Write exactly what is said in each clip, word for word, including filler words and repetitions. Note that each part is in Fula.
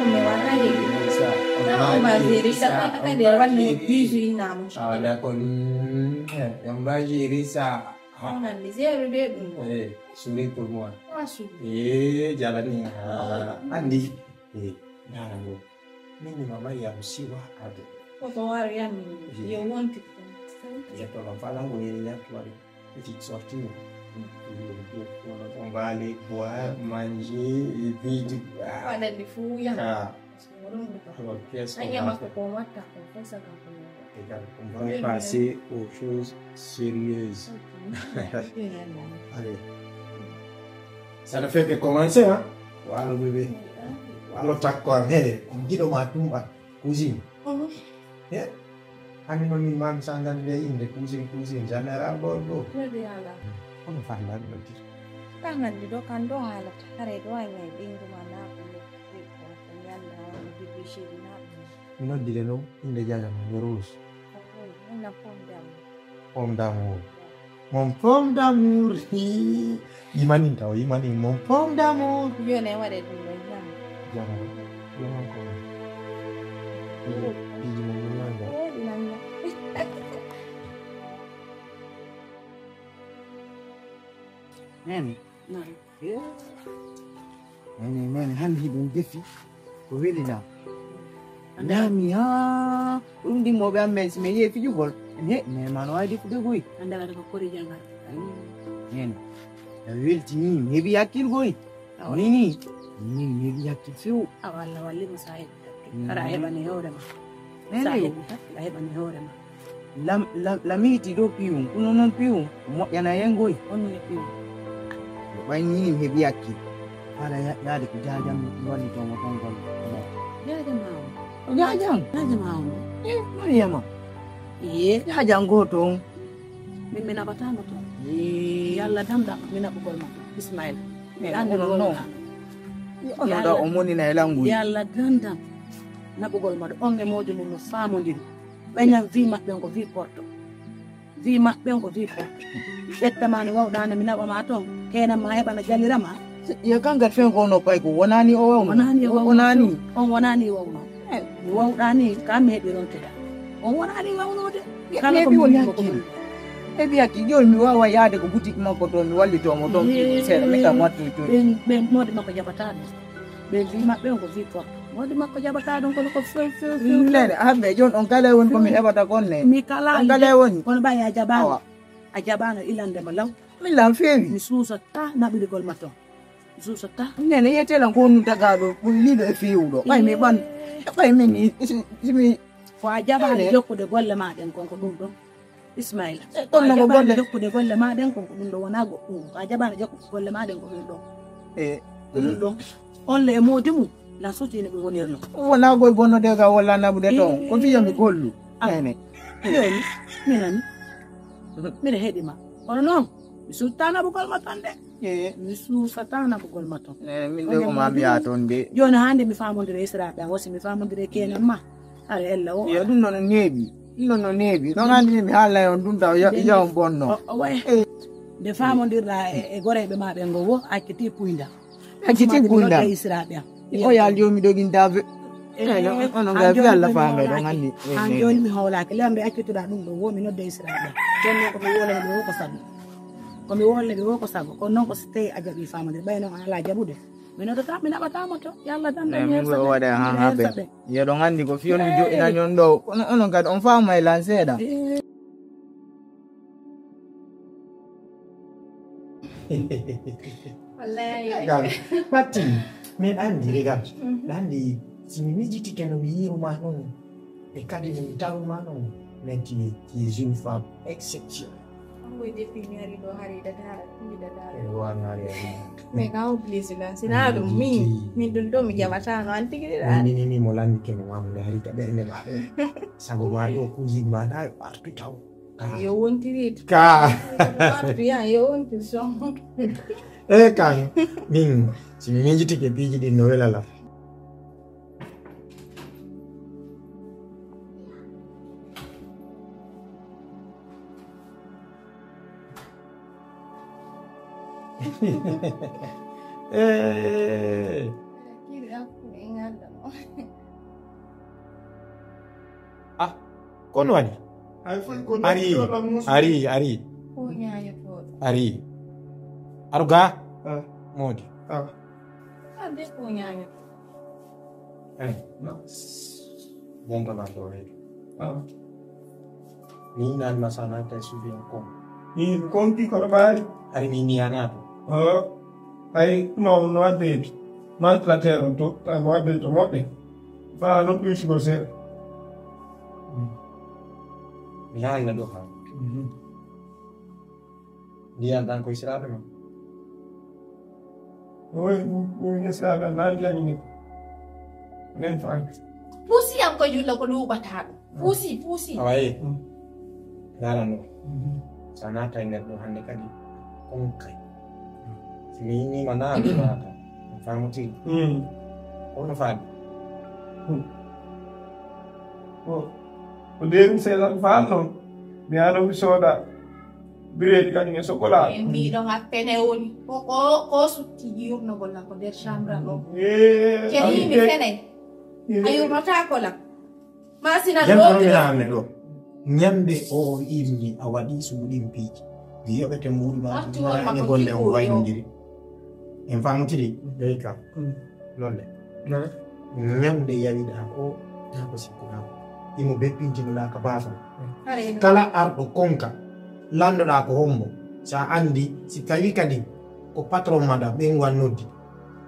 Mais on va gérer ça. On va gérer ça. Kadi a wanni bisu inna mo. Ah, d'accord. Mm, eh, on va gérer ça. Ah. On a misère de nous. Eh, souris pour moi. Ah, souris. Eh, jalani. Ah, andi. Eh, nana mo. Mimi mama ya msiwa ado. Ko to wari yani. Eh. Yo wonti. Ya to la fala wo ya to wari. Petite sortie. On va aller boire, manger, et puis du... Ah. Waɗande fuu yam. Ah. Alors, qu'est-ce qu'on va faire? Égal, on va passer aux choses sérieuses. Allez. Ça ne fait que commencer, hein? Walo bébé. Walo takko am. He, on giɗo ma tumba. Cousine. He? Ani noon min maami sangani ɓe innde kuusin kuusin général ɗo ɗo. Ɗo de ala. Kono fandani ɗo dir. Sangani ɗo kan ɗo haalata. Hare ɗo ay ngay ɓingu ma na ko ko nyanda on bébé chéri na. Mi noddire noon innde jaja ma yo Rose. Ko Rose, min na pomme d'amour. Pomme d'amour. Mon pomme d'amour. Hii. Yimanin taw, yimanin mon pomme d'amour. Yo ne waɗe ɗum ɗo jam. Jam. Yo non ko. Piiji mo ɗum nanga. Eh, ɗi nanga. Nani? Nani? Eh. Nani, nani, hannde hiɗum defi. Ko weli na. Anda. Nami ha. Ɗum ɗimmooɓe am men si mi yehi fijugol. He, mais mano wawi defude goy. Anda waɗa ko kori jangal. Hen. A weltini, mi heɓi hakkil goy. Awa. Nini. Min mi heɓi hakkil few. Awa Allah walli mo sa heɓi hakkil. Mm. Kara a heɓani hoore ma. Sa heɓi hakkil a heɓani hoore ma. Lam, lam, lamiti ɗo piwum, kuno noon piwum, moƴƴana hen goy. On woni piwum. Ɓay ni mi heɓi hakkil. Hala ya-, yaade ko jaajam mi wallito mo ton gon. Jaajam ma on. Ko jaajam? Jaajam ma on. Eh, Mariama. Iye. Jaajam go ton. Min mi naɓataama ton. Eh. Yalla damɗa mi naɓugol ma ton. Ismaila. Mi andi non non. Onon ɗo o monina e languji. Yalla dandam. Naɓugol ma ɗo on e moodi mum no faamondiri. Ɓeñan vi maɓɓe on ko vi porto. Vi maɓɓe on ko vi porto. Ƴetta ma no wawɗa ne mi naɓa ma ton. Kenan ma heɓa no jallira ma. Yo kangal fen ko no pay ko wonani o wawno. Wonani o wawno. Wonani. On wonani wawno. Eh, mi wawɗa ni ka mi heɓi rontude. On wonani wawnode. Kala ko mi woni hakkil. Heɓi hakkil jooni mi wawa yaade ko boutique makko to mi wallito mo ton seeɗa mi kam wattu to. Ɓen ɓen moodi makko jaɓata ɗum. Ɓe mbi maɓɓe on ko vi porto. Moodi makko jaɓata ɗum kono ko few few few. Nene hamɓe jooni on kala woni ko mi heɓata kon ne. Mi kala. On kala woni. Kono ɓay a jaɓano. A jaɓano ilande mo law. Min lan feewi. Mi suusata naɓirigol ma ton. Mi suusata. Nene yetela ko nun tagaɗo ɓuri liɗo e feewuɗo ɓay mi ɓan ɓay min simi. Ko a jaɓani jokkude golle ma ɗen kon ko ɗum ɗon. Ismaila. Ɗon no golle jokkude golle ma ɗen kon ko ɗum ɗo wona goɗɗum ko a jaɓani jokkude golle ma ɗen ko ɗum ɗon. E ɗum ɗon. On le e moodi mum. La sotini ɓe wonirno. Wona goy bonno de ga walla naɓude ton ko fiyami gollu. Ene. Minani. Miɗa heɗi ma. Kono noon mi suuta naɓugol ma ton de. E mi suusata naɓugol ma ton. E min de ko ma mbiya ton de. Jooni hannde mi faamondire e siraaɓe am wasi mi faamondire keenan ma. Aɗa ella o. Yo ɗum noon neeɓi. Ɗum noon no neeɓi ɗon anndi min mi haalnay on ɗum taw ya on bonno. Nde faamondirɗa e goreeɓe ma ɓen ngo wo acciti puynda. Acciti puynda. Israaɓe am. O yaal jomi ɗo ɗin dabe. Ono ngawi Allah faame ɗon anndi. An jooni mi hoolaaki lembe accituɗa ɗum ɗo wo mi nodda Israaɓe am. Ɗon noon ko mi wolana ɓe wo ko sago. Ko mi wolana ɓe wo ko sago kono noon ko so tawi a jaɓi faamondir ɓay noon a alaa jaɓude. Mi nodata mi naɓata mo to yalla tan. Min ko waɗa ha ha ɓe. Yeɗo nganndi ko fiyol mi joɗɗinani on ɗo kono onon kadi on faama e lan seeɗa. Gal patti min anndi regal anndi si mi mijitike no mi yiiruma noon e kadi no mi tawuma noon mais tu es une femme exceptionnelle. Angoy depuis mi ari ɗo hari dadara mi dadara. Mais ka obligé la sina ɗum min min ɗum ɗo mi jaɓatano an tigi ɗiɗa. Minini mo lanndike no mamude hari ka ɓernde ma sago ma ɗo cousine ma na e partout taw. Yo wontiri ka. Partout ya yo wontiri son. E kan min si mi mijitike piiji ɗin no welala. Eh. Kiɗo hakkunde en Allah. Kono waɗi? Ari, ari, ari. Ari. Aru ga? Modi. Bonto na to re. Ni nan masana ta su bien kon. Ni kon ki ko bari. Ari ni ni anato. Ay, no, no adde. Maltraiter on to, ta mo adde to moɓɓe. Fa no plus ko se. Mi haalna ɗo ha. Ndiyan tan koye siraaɓe ma. Oy, mi siraaɓe ma jani ni. Men fa. Pusi am ko julla ko luɓata ɗum. Pusi, pusi. Awaye. Laara no. So a naata e nder ɗo hannde kadi, on kay. Si mi yinniima naata, naata. Mi faamotiri. Kono faadi. Ko deewi seeɗa ko faal noon. Mi ano mi sooda bireedi kañum e sokola. En mbiɗo ngappene woni. Ko, ko, ko sutti jiurnogol na ko nder chambre ɗo. Ceni mi fenay. A yurnotaako lan. Ma sina Jan ɗo ano mi naamne ɗo. Ñande o immi a waɗi suuɗin piiji. Mi yoɓete mbuuɗi ma. Wattu on ma ko golle on waynondiri. En faamotiri? Eyi kam. Lolle. Ñande yawiɗaa ko, taa ko sikkuɗaa ko. Imo beppintinoɗaa ka baafo. Kala arɗo konka, landoɗaa ko hombo. Sa andi, si tawi kadi ko patron ma da ɓen wan noddi.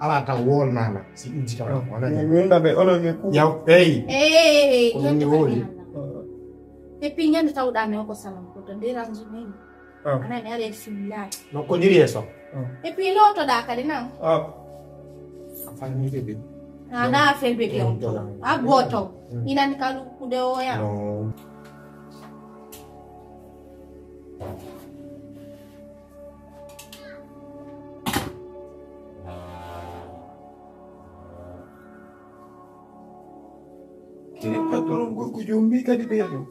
Ala taw wolnana, si uddi taw. Wala. Min da be olo mi ku. Yaw, eyi. Eyi, ko min woni. E pi ñande tawɗaa mi o ko salam ko to nderan jumeni. Ana mi are fillaay. No ko diri yeso. E pi lotoɗaa kadi nan. A famille bébé. Ana affaire bébé on to. A goto. Inan kalu kude oya. Tiri patron gorko jombi kadi ɓeeɗo.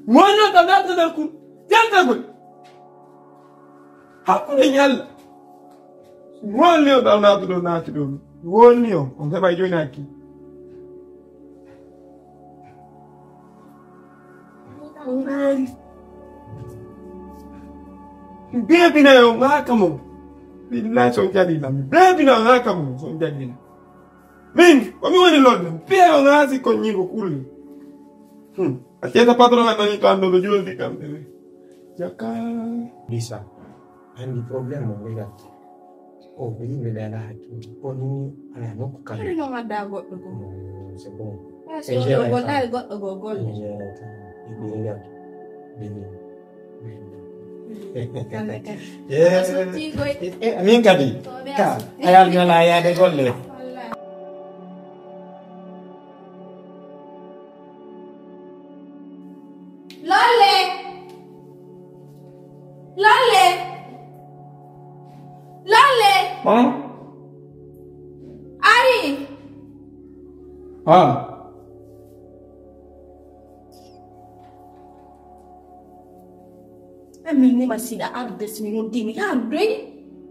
Wonno ko naatana kun jantagol. Hakkunde ñalla. Wonni o ɗaw naatuɗo naatuɗo. Wonni o, on heɓa jooni hakki. Beebina yo ŋaaka mo. Billahi son jalina. Beebina ŋaaka mo son jalina. Min, ko mi woni lolde. Piya yo ŋaasi ko ñigo kulle. Hmm. A ceeta patron an nani to anndo ɓe joldi kamɓe ɓe. Jaka. Lisa, andi problème mo mi gatti. O ko yimɓe ɓe alaa hakkille. Ko ni alaa nokku kamɓe. Hari no ngadda goɗɗo goo. Hmm, c'est bon. Ah, so goɗɗo goo, goɗɗo goo. Yimɓe gatti. Bini. Min kadi ka a yalnala yaade golle. Lolle. Lolle. Lolle. Ari. Amin ni ma siɗa arde si mi noddii mi haa doy.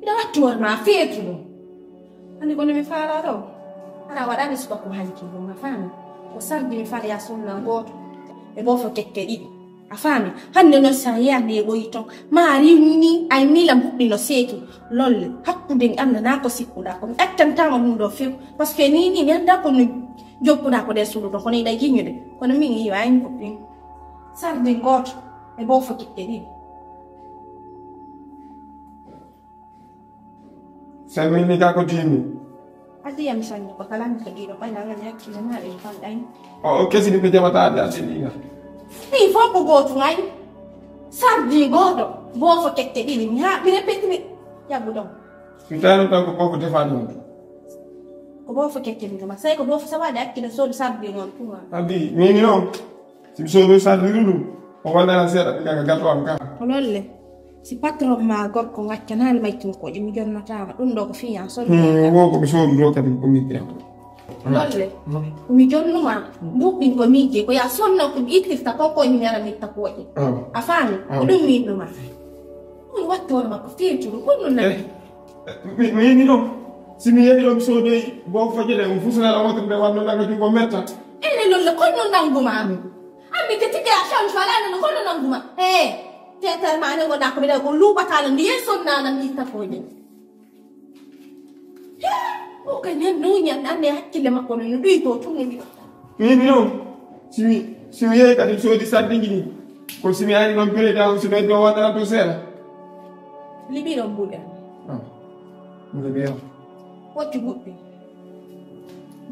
Miɗa watti war ma feetu ɗum. Anndi ko nde mi faalaa ɗo. Hara waɗaani subaka hanki ɗum a faami. Ko sardi mi faala ya sunna gooto. E bofo kekke ɗiɗi. A faami. Hannde noon so a yiyaa nde ɓoyi toon. Ma a riwni ay mila mbuɗɗi no seeki. Lolle. Hakkunde mi anndanaa ko sikkuɗaa ko. Mi accantaama ɗum ɗo few. Parce que ni ni mi anndaa ko no joppuɗaa ko nder suudu ɗo. Kono iɗa jiñude. Kono min yiwaani ko ɗum. Sardi gooto. E bofo kekke ɗiɗi. Salmini ka ko timi. Adiyam sanni ko kala mi ko ɗiɗo ɓay nangani hakkille ma ɗen kam ɗay. O o kesi ɗum ɓe jaɓata ade a seniga. Ɗi fof ko gootu ngay. Sardi gooto. Bofo kette ɗiɗi mi ha mi repetini. Yaggu ɗon. Mi tawno tan ko bofo defaɗo on. Ko bofo kette mi ɗuma sey ko bofo sawaade hakkille soodu sardi noon tuma. Abi mini noon. Si mi soodii sardiru ndu, o wallana seeɗa, mi daga gato am ka. Ko lolle, si patron ma gorko ngaccanaali maytunkooje, mi jonnotaama. Ɗum ɗo ko fiyan sodde. Hmm, wo ko mi soodi ɗo kadi ko mi ɓiya. Lolle, mi jonnuma, mbuɓɓin ko miije, ko ya sonno ko mi ittirta ko ko mi ara mi itta kooƴe. A faami? Ko ɗum mi innuma. Ɗum wattoore makko feewturu, ko ɗum nani? Mi, mi yini ɗum. Si mi yehi ɗo mi soodoyi, bo fojede, um fusana ɗo wonto nde wanno nanga jungo metta. Ene lolle, ko ɗum nanguma? A Mi teti ke a change wala nan ko nan guma. Eh, te tel mane ngo na ko mi da ko luba ta nan ye son na nan ita ko ni. O ka nyen no nyen nan ne hakkille makko no ɗuy to tun ni. Min non, si mi, si mi yehi kadi mi soodi sarɗi ɗi, ko si mi ari ɗon bele daw, si mi ɗo waɗa to seeɗa. Liɓi ɗon buɗe. Ah, mi liɓi on. Woccu buɗɗi.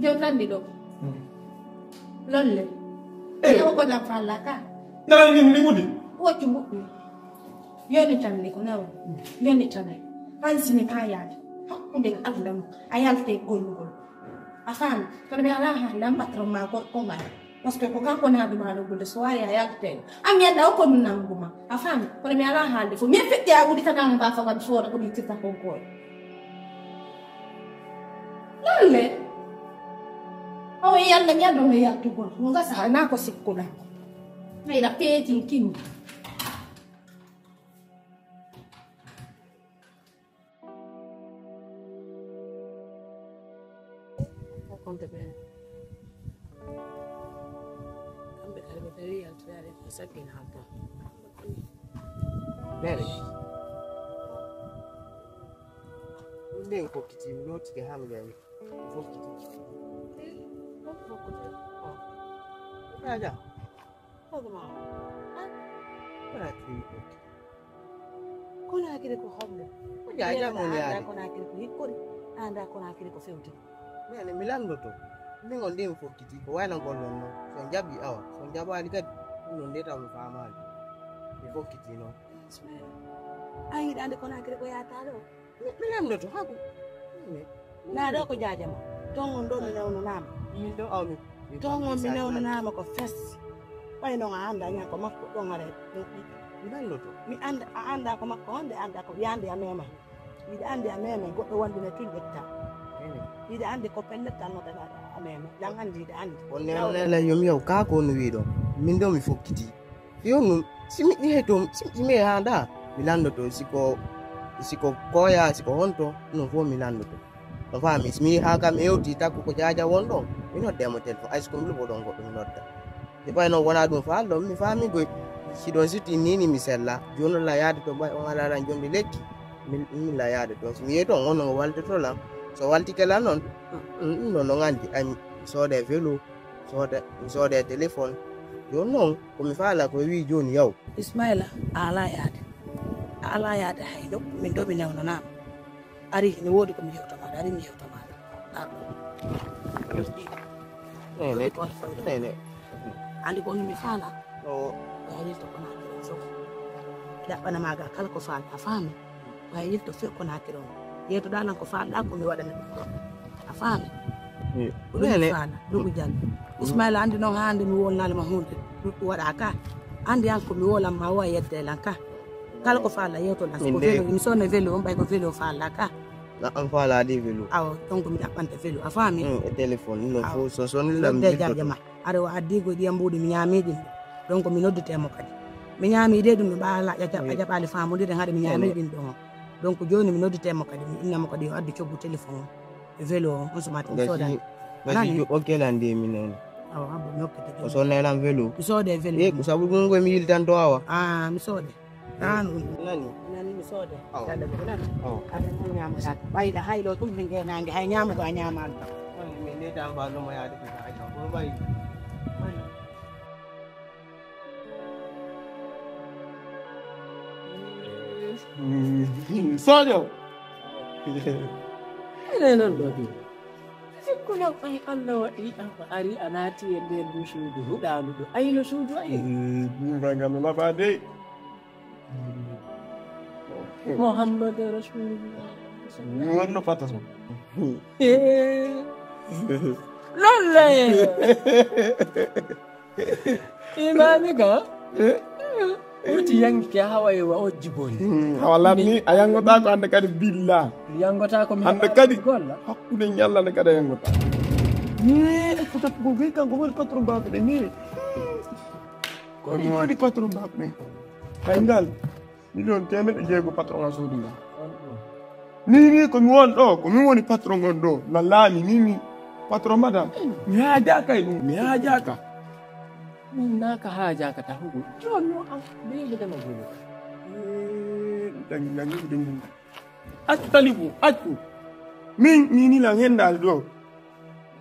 Jom nanndi ɗo. Hmm. Lolle. Eh. Tawa ko ɗam falla ka. Nana min liɓude. Woccu buɗɗi. Yoni tan ni ko nawa. Yoni tan. Hansi mi payaade. Hakkunde Allah mo. A yalte gollugol. A faami? Kono mi alaa haalde am patron ma gorko ngal. Parce que ko kanko naadu ma ɗo golle so waawi a yaltee. An mi anndaa o ko ɗum nannguma. A faami? Kono mi alaa haalde fof. Min feƴƴi a udditanaa mo mbaafa kam sooda ko ɗum tirta kon koye. Lolle. O e Yalla ñalɗo no yaltugol. Mo ngasa naa ko sikkuɗaa. Mayɗa peetin kinni. Konte ɓe. Kamɓe kala ɓe tawi yaltiraade ko sabbin halta. Bere. Ɗum ɗen fokkiti, mi lootike haa mi gayni. Fokkiti. Fokkiti. Fokkiti. Fokkiti. Hoɗuma? Konaakiri ko. Konaakiri ko hombo? Ko jaaja mo yaade. Konaakiri ko hikkori. Anda konaakiri ko fewti. Mene mi landoto. Min on ndin fokkiti ko wayna gollon non. So jabi awa, so jabaali kadi. Ɗum non ndeta mi faamaali. Mi fokkiti non. A yiɗande konaakiri ko yaata ɗo? Mi lamdoto haku. Naa ɗo ko jaajama. Ton on ɗo mi newnanaama. Min ɗo aw mi. Ton on mi newnanaama ko fes. Ɓay non a annda ñan ko makko ɗon hare. Mi lamdoto. Mi annda a annda ko makko on de annda ko yande a mema. Miɗa anndi a mema goɗɗo wallina tun ƴetta. Miɗa anndi ko pellet tan no daga a mema. Ɗan anndi iɗa anndi. On nena nena yomi yaw kaa ko no wiɗo. Min ɗo mi fokkiti. Yo nun, si mi ƴihe to, si mi ƴime haa nda, mi landoto siko, siko koya, siko honto, non fof mi landoto. No faami, si mi haa kam ewti takko ko jaaja won ɗon, mi nodde mo téléphone, ay siko mi lubo ɗon goɗɗo mi nodda. E ɓay noon wonaa ɗum faal ɗon, mi faami goy. Si ɗon sitti nini mi sella, jooni la yaade to ɓay on alaa lan jonde lekki, mi, mi la yaade toon. Si mi yehi toon, on no waltoto lan. So waltike lan noon, ɗum ɗon no nganndi, ay mi soode vélo, soode, mi soode téléphone. Jooni noon, ko mi faala ko wii jooni yaw. Ismaila, a alaa yaade. A alaa yaade hay nokku, min ɗo mi newnanaama. Ari, ne woodi ko mi yewta maaɗa, ari mi yewta maaɗa. Ar ɗo. Nene, nene. Andi ko mi faala. O. Ko hayil to kona kiro so. Ɗaɓɓana maaga kala ko faala, a faami. Ko hayil to fe kona kiro. Yeto ɗa lan ko faala ko mi waɗana ɗum. A faami. Ko ɗum mi faala, ɗum ko jannde. Ismaila andi noon haa hannde mi wolnaali ma huunde waɗa ka. Andi an ko mi wolan ma wa yedde lan ka. Kala ko faala yewto lan. Ko vélo, mi sonna vélo, on ɓay ko vélo faala ka. Na an faala adi vélo. Awa, donc mi ɗaɓɓanta vélo, a faami? Mm, e téléphone, non fof so sonni lan. Nodde jaabde ma. Aɗa o addi ko ɗiya mbuuɗi mi ñaami ɗin. Donc mi noddete mo kadi. Mi ñaami de ɗum mi ɓaala a jaɓaali faamude haɗa mi ñaami ɗin ɗon. Donc jooni mi noddete mo kadi mi inna mo kadi yo addu coggu téléphone o. E vélo o, on so mati mi soodani. Nani? O kelandi mi noon. Awa, habbo mi hokkete. O sonna lan vélo. Mi soode vélo. E ko sabu ɗum ko mi yiltanto awa. Ah, mi soode. An ɗum. Nani? Nani mi soode. Awa. Yalla ko nani? Awa. Aɗa ɗum ñaama tan. Ɓayɗa hay ɗo ɗum min ngeenaange hay ñaama ko a ñaamaano. Woni min ne tan ba ɗum yaade ko hay tan. Ko ɓay. Sodio. Ene noon ɗo ɗum. Sikkuno ay Allah waɗi an ko ari a naati e nder ndu suudu huɗaandu ɗo. Ay no suudu ay. Ɗum ɓay ngal no laɓa de. Muhammadu Rasulullah. Wonno fata so. Eh. Lolle. Imami ga. Ɓurti yangi ke hawa e wa o jibori. Hmm, hawa lanni a yangotaako hannde kadi billa. Yangotaako mi hannde kadi golla. Hakkunde ñalla nde kadi a yangotaako. Ni ko tapugol gay kanko woni patron baako de ni. Ko mi woni patron baako de. Kay ngal. Million teemeɗɗe jeego patron a soodi ngal. Ni ni ko mi won ɗo, ko min woni patron on ɗo. Na laami ni ni patron madame. Mi haajaaka e ɗum, mi haajaaka. Min naka haja ka tahugo. Jono am bebe da magana. Dangi dangi dangi. Accu talibu, accu. Min ni ni lan hendal do.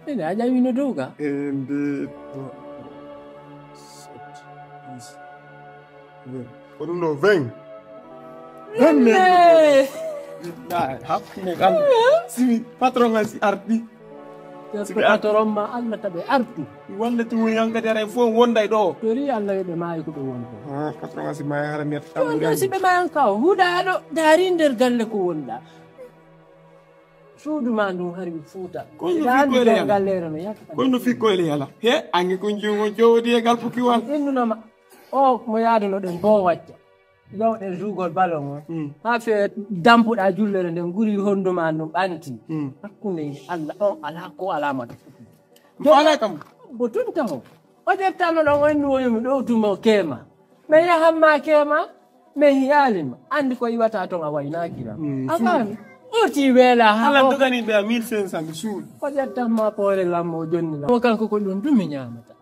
Ene a ƴawi no dow ga? Ende. Ko ɗum ɗo vingt. Vingt. Hakkunde kan. Si patron ngal si arti. Patron ma Allah taɓe artu. Walla tun yankade ara fof wonday ɗo. Tori Allah yo ɓe maayi ko ɓe wonto. Patron ngal si maayi hara mi. Ɗon ɗo si ɓe maayan kaw huɗaɗo dari nder galle ko wonɗa. Suudu ma ndun hari fuuta. Koy no fi koyle yala. Koy no fi koyle yala. He ange kun jungo jowodi e gal pukiwal. Innunoma o mo yaaduno ɗen bo wacca. Jawɗen juugol balon on. Ha fe dampuɗa jullere nden guri hondu ma ndun ɓanti. Hakkunde Allah on ala ko ala mata. Fala kam. Bo tun taho. O ƴettano ɗon o inni woyumi ɗo tuma o keema. Mi yahan ma keema. Mi hiyalima andi ko iwata ton a waynakiram. A faami? Oti weela ha ala dogani ɓe a mille cinq cent ɓe suuɗi. O ƴettan ma poore lammo o jonni lam o kanko ko ɗum dumi ñamata.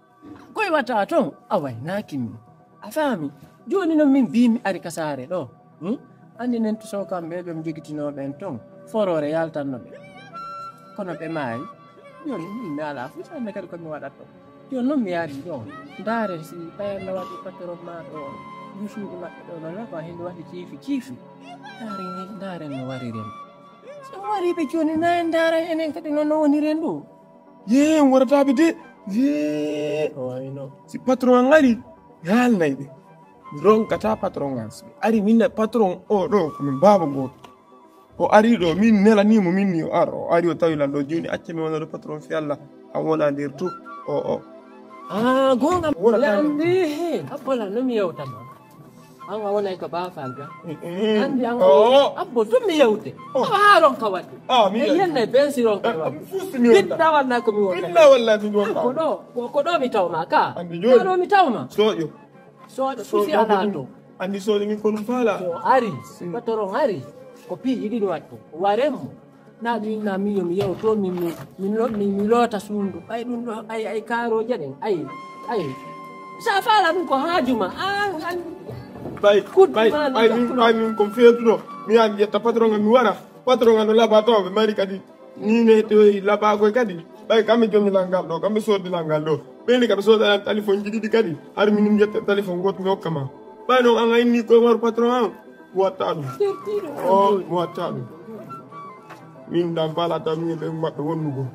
Ko iwata ton a waynaki min. A faami? Joni non min mbimi ari ka saare ɗo. Andi nen to sokam ɓe ɓe mi jogitinoɓe en ton. Forore yaltanno ɓe. Kono ɓe maayi. Joni min mi ala fusande kadi ko mi waɗat ɗo. Joni non mi yaari ɗo. Ndaare si ɓayanno waɗi patron ma ɗo. Ndu suudu maɓɓe ɗo no lafa hinde waɗi ciifi ciifi. Ndaare ni ndaare no wariren. So wari ɓe joni na en ndaara enen kadi noon no woniren ɗo. Yee en warataɓe de. Yee. Si patron an ari yaalnay ɓe. Mi ronkata patron an si ɓe ari minna patron o ɗo komin baaba gooto. O ari ɗo min nelanimo min ni o ar o ari o tawi lan ɗo joni acca mi wona ɗo patron fi Allah an wona nder to. O o. Ah gonga. Wona andi he abbola no mi yewtama. An a wonay ko baafal ga. Andi an abbo tun mi yewte. Awa ha ronka wadde. E yenne ben si ronka wadde. Bidda walla ko mi wona. Bidda walla mi wona. Ko ɗo ko ɗo mi tawma ka. Andi joni. Ɗo mi tawma. Soƴo. Soɗo suusi alaa to. Andi soɗo min ko ɗum faala. So ari, si patron ari, ko pii yiɗi no wattu. Waremmo. Na ɗum na mi yo mi yewto min mi mi loota suundu. Ɓay ɗum ɗo ay ay kaarooje ɗen. Ay ay. Sa faala ɗum ko haajuma. An an. Ɓay ɓay ɓay min ɓay min ko feetuɗo. Mi yaani ƴetta patron am mi wara. Patron am no laba taw ɓe mari kadi. Ni ne to labago kadi ɓay kamɓe jomnilal ngal ɗo kamɓe sodilal ngal ɗo. Ɓeyni kamɓe sodalan téléphone ji ɗiɗi kadi har minin jetta téléphone goto mi hokka ma. Ɓay noon an a inni koye waru patron an mi watta ɗum. O mi watta ɗum. Min dan fala taw min ɓe maɓɓe wonnugo.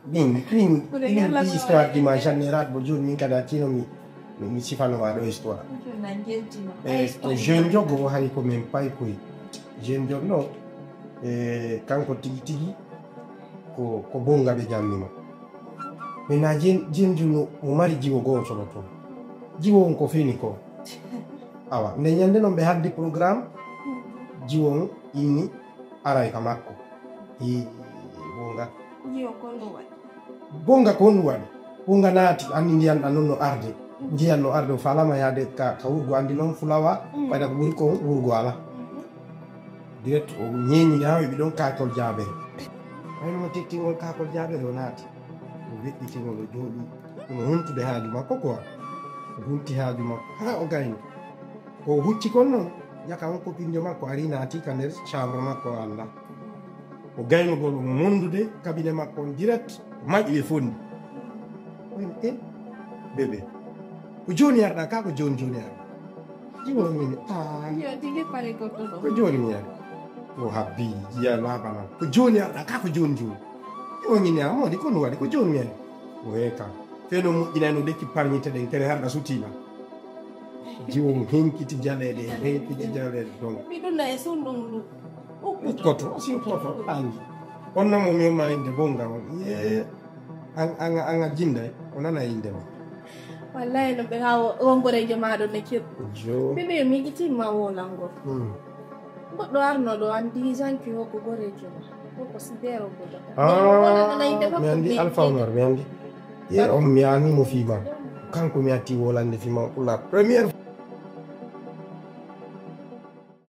Min min min ɗi histoire ji ma général bo joni min kadi accino mi mi sifano ma ɗo histoire. E ko jeune jogo o hari ko min pay koy. Jeune jogo no e kanko tigi tigi ko ko bonga ɓe jamni ma. Maintenant jeune jeune jogo mo mari jiwo goo sono toon. Jiwo on ko fini ko. Awa nde ñande noon ɓe haddi programme jiwo on inni aray ka makko. Hi bonga. Jiwo ko ɗum waɗi. Bonga ko honɗum waɗi? Bonga naati anndi ndiyan ɗan non no arde. Ndiyan no arde o falama yaade ka ka wurgo anndi noon fulawa. Ɓayda ko ɓuri ko wurgo ala. Direct o ñeeñi nde hawi ɓe ɗon kakol jaabere. Ɓayno mo tettingol kakol jaabere o naati. O weɗɗitingol o jooɗi. Ɗum huntude haaju makko quoi. O hunti haaju makko haa o gayni. Ko o hucci kon noon, ƴaka on kopinjo makko ari naati ka nder chambre makko o anndaa. O gaynugol omo mondude kabine makko on direct, o maƴi ɓe fondi. O wi'i, "Eh, bébé, ko jooni arɗa ka, ko jooni jooni arɗa?" Jiwo min, "Ah, ko jooni mi ari." O habbi, jiya laaɓana. "Ko jooni arɗa ka, ko jooni jooni?" Jiwo min, "Ah, modi ko no waɗi, ko jooni mi ari?" O heeka. Feno moƴƴinayno lekki parñinte ɗen, kene harɗa sutiima. Jiwo mo henkiti jaleeɗe, henkiti jaleeɗe, donc. Miɗo na e son ɗon ɗum. Ukkoto, si ukkoto, anndi. On noon mo mi ma innde bonga on. Yee, an, an, an a jinnday, o nana innde ma. Wallahi no ɓe haa wongoreejo ma ɗon ne keɓ. Jo. Bébé, mi yiɗi ma wolangol. Hmm. Goɗɗo arno ɗo an dix ans ki hokko goreejo ma. Hokko si beero goɗɗo. Ah, mi anndi Alpha Omar, mi anndi. Ye on mi anni mo fii man. Kanko mi atti wolande fii man pour la première fois.